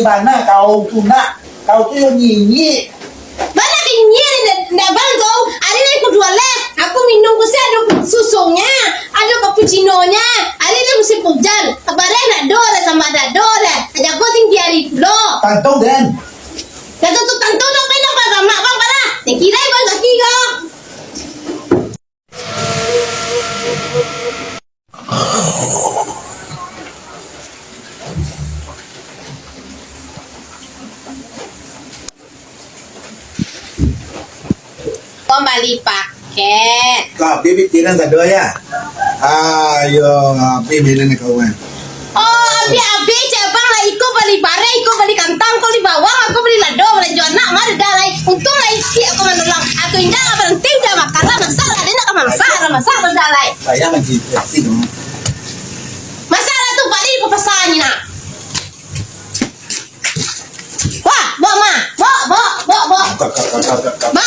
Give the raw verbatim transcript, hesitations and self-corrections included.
Bana kau tu nak, kau tu yo nyinyik. Bana nyinyik ni, ndak, ndak bang kau. Ari lai kuduo lai. Aku minum ko se ado susunyo, ado cappuccino-nyo. Ari lai musim ujan. Kabarek ndak ado lai, samba ndak ado lai. Aja ko tinggi ari pulo. Tantau den. Dah tu tantau dah, pai dah, pai dah, mak bang, pai dah. Ni kira bang kaki kau. Kau bali paket. Kau bibik tinan sado ya. Ayo, habis bilan ni kawan. Oh, habis-habis cek bang lah. Iko bali bareh, iko bali kantang, iko bali bawang, aku bali lado, balanjo anak, mari dah lai. Untung lai ciek aku manolong. Aku indak lah berhenti, indak makan lah, masak lah, dia nak masak lah, masak lah dah lai. Bayang lagi, pasti dong. Masak lah tu, bali ke pasar ni nak. Wah, bok ma, bok, bok, bok, bok. Kak, kak, kak, kak, kak. Ma,